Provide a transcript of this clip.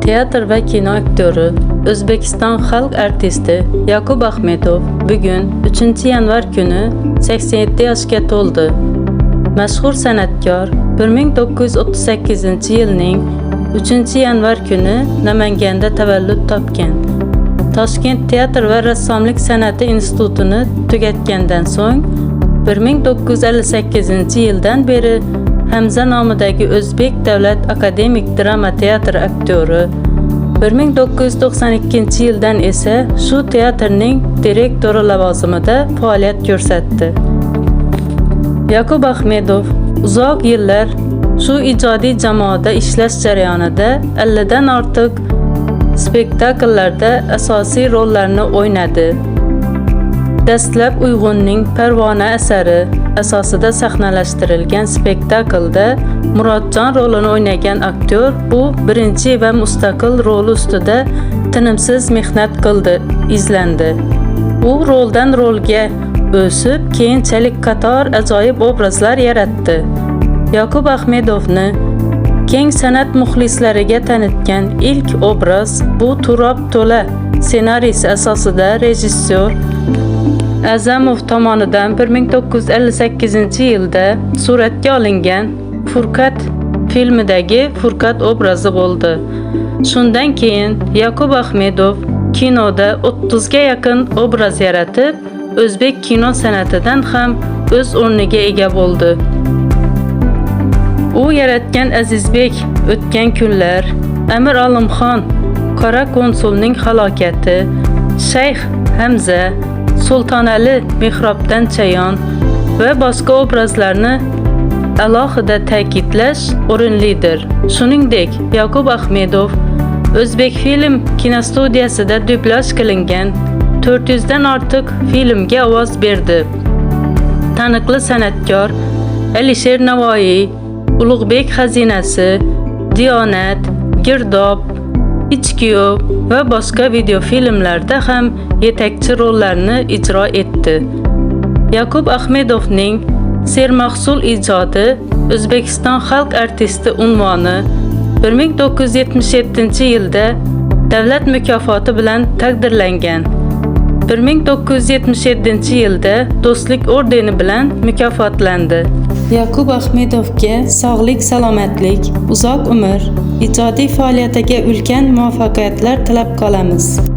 Teatr va kino aktyori, O'zbekiston xalq artisti Yakub Ahmedov bugun 3-yanvar kuni 87 yoshga to'ldi. Mashhur san'atkor 1938-yilning 3-yanvar kuni Namanganda tavallud topgan. Toshkent teatr va rassomlik san'ati institutini tugatgandan so'ng 1958-yildan beri Hamza nomidagi O'zbek davlat akademik drama teatri aktyori, 1992-yildan esa shu teatrning direktori lavozimida faoliyat ko'rsatdi. Yakub Ahmedov uzoq yillar shu ijodiy jamoada ishlash jarayonida 50 dan ortiq spektakllarda asosiy rollarni o'ynadi. Dastlab Uyg'unning Parvona asari asosida sahnalashtirilgan spektaklda Murodjon rolini o'ynagan aktyor bu birinchi va mustaqil roli ustida tinimsiz mehnat qildi, izlandi. U roldan rolga o'sib, keyinchalik qator ajoyib obrazlar yaratdi. Yakub Ahmedovni keng san'at muxlislariga tanitgan ilk obraz bu Turob To'la ssenariysi asosida rejissyor Azamov tomonidan 1958-yilda suratga olingan Furqat filmidagi Furqat obrazi bo'ldi. Shundan keyin Yakub Ahmedov kinoda 30 ga yaqin obraz yaratib, o'zbek kino san'atidan ham o'z o'rniga ega bo'ldi. U yaratgan Azizbek, O'tgan kunlar, Amir Olimxon, Qora konsulning halokati, Shayx Hamza, Sultonali Mehrobdan Chayon va boshqa obrazlarni alohida ta'kidlash o'rinlidir. Shuningdek, Yakub Ahmedov O'zbekfilm kinostudiyasida dublyaj qilingan 400 dan ortiq filmga ovoz berdi. Taniqli san'atkor Alisher Navoiy, Ulug'bek xazinasi, Diyonat, Girdob, Ichkuyov va boshqa videofilmlarda ham yetakchi rollarni ijro etdi. Yakub Ahmedovning sermahsul ijodi O'zbekiston xalq artisti unvoni 1977-yilda davlat mukofoti bilan taqdirlangan. 1977-yilda Do'stlik ordeni bilan mukofotlandi. Yakub Ahmedovga sog'lik, salomatlik, uzoq umr, ijodiy faoliyatiga ulkan muvaffaqiyatlar tilab qolamiz.